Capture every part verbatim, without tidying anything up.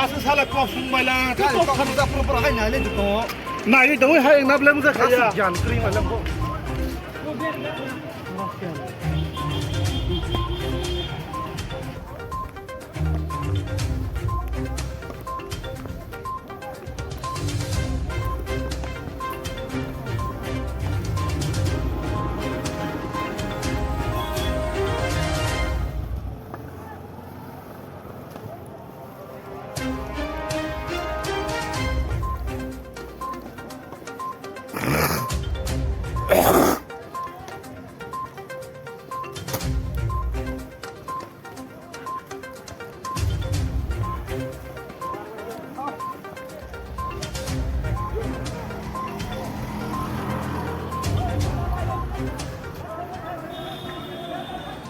Aswk sala kok sung bai lang, kok sung jak pro pro hai nai le to. Nai le doi hai na blem jak khaya. Aswk jan kri ma lang ko.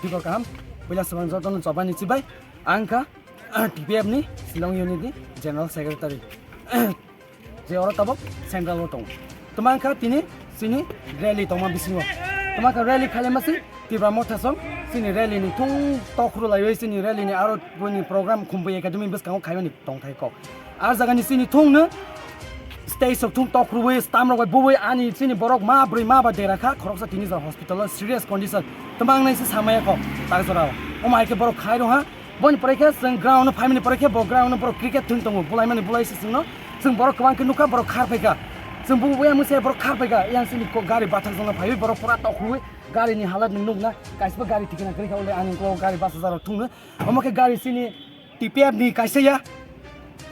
Tibor kaham, puila swbang jotono chobani chibai, ang kha T P F ni Shillong Unit ni General Secretary. Je oro tabok central o tongo. Tuma wngkha tini chini rally tongma bisingo. Tuma wngkha rally khailai masi Tipra Motha song chini rally ni thung tokhru laiwi chini rally ni aro boni program Khumbai Academy bwskango khaimani tongthai kok. A jaga ni chini thung no stage sok thung tokhruwi stamrok bai buwi ani chini borok ma bwrwi ma ba dera kha khoroksa tini jora hospital o serious condition. Tuma wngnai se samaya kok tak jora o. Omo hai khe borok khai rw ha. Boni pore khe chwng ground o phaimani pore khe bo ground o borok cricket thwng tongo, bulaimani bulai se chwngno. Chwng borok kwbang khe nukha, borok khar phaikha. Chwng bubo buya mungsa borok khar phaikha. Yang chini ko gari bathak jongno phaiwi borok pura tokhruwi gari ni halat nwng nukna. Kaisa gari thikna kwrwi kha, ule ani ko gari bus jaro thwngno. Omo khe gari chini T P F ni kaisa ya.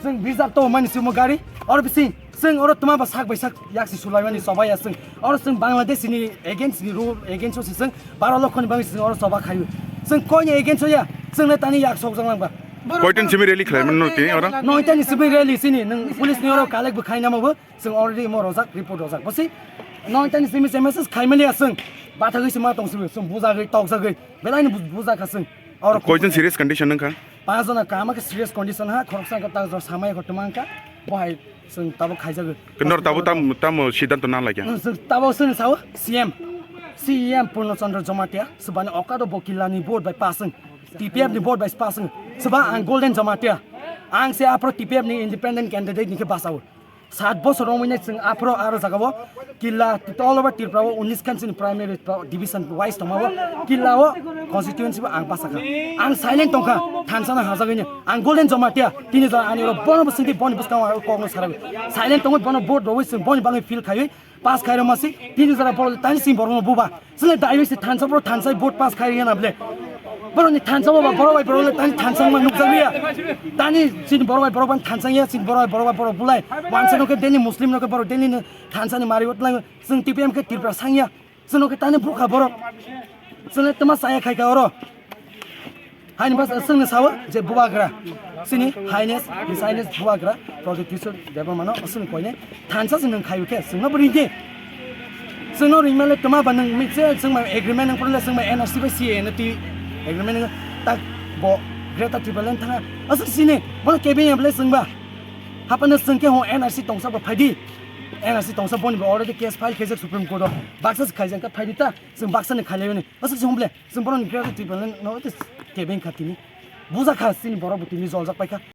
Chwng bijak to mani chwngmo gari. Oro bising chwng oro tuma ba sak bai sak yaksi sulaimani choba ya chwng. Oro chwng Bangladesh ni against ni rule against o se chwng baro lokho ni bagwi chwng oro choba khaio. Chwng koi ni against o ya. Chwng le tani yak sok jang lang ba. Koitan simi rally khlai mano tini oro? Noita ni simi rally chini nwng police ni oro collect bo khai namo bo. Chwng already mo rojak report rojak. Bosi noita ni simi se message khai mali ya chwng. Bathagwi se ma tong simi chwng bujagwi tokjagwi. Belai ni bu-, bujak kha chwng. Oro koitan serious condition nang kha? Panch jona kaham khe serious condition ha, khoroksa wngkha tak jora samaya kho tuma wngkha, bo hai chwng tabuk khaijagwi. Nor tabuk tam, tamo siddhanto na laikha? Chwng tabuk chwng sao C M, C M Purno Chandra Jamatia, swbani okado bo killa ni vote bai pass wng, T P F ni vote bai pass wng, swba ang Golden Jamatia, ang se aphro T P F ni independent candidate ni khe bachao. Sat bosor romwi nai chwng aphro aro jagao killa all over Tripura o unis khan chini primary division wise tongmao killa o constituency bo ang bachakha. Ang silent tongkha, thansa no hajagwi no. Ang Golden Jamatia, tini jora ani oro bono bo swngwi boni bwskango ang kokno saragwi. Silent tongwi bono vote rogwi chwng boni bagwi feel khaiwi pass khairok masi, tini jora borok tani simi borokno buba. Chwle daiwi se thansa borok thansa vote pass khai rwna bole. Borokni thansa bo ba borok bai borok le tani thansa ma nukjagwi ya. Tani chini borok bai borok ban thansa ya, chini borok bai borok bai borok bulai. Wansa no khe daily Muslim no khe borok daily no thansa ni mari wot lai. Chwng T P M khe Tripura sang ya. Chwng no khe tani bukha borok. Chwle tama saya khai kha oro. Haini bas aswngni sawa je bubagra. Sini Highness, His Highness bubagra, Pradyut Kishore Debbarma no aswngni koine thansa se nwng khayu khe, chwngno bo ringdi. Chwngno ringmale tuma ba nwng mi se chwng mai agreement nwng pore le chwng mai N R C bai C A A no twi agreement nwng tak bo Greater Tipraland thanga. Aswk sini, bono kebeng ya bole chwngba. Hapano chwng khe ho N R C tongsa bo phaidi. N R C tongsa boni bo already case file khaijak Supreme Court o. Baksa se khaijak khe phaidi ta, chwng baksa ni khailaiyo ni. Aswk se hum bole. Chwng borokni Greater Tipraland no tei kebeng kha tini. Buja kha chini borok bo tini joljak paikha.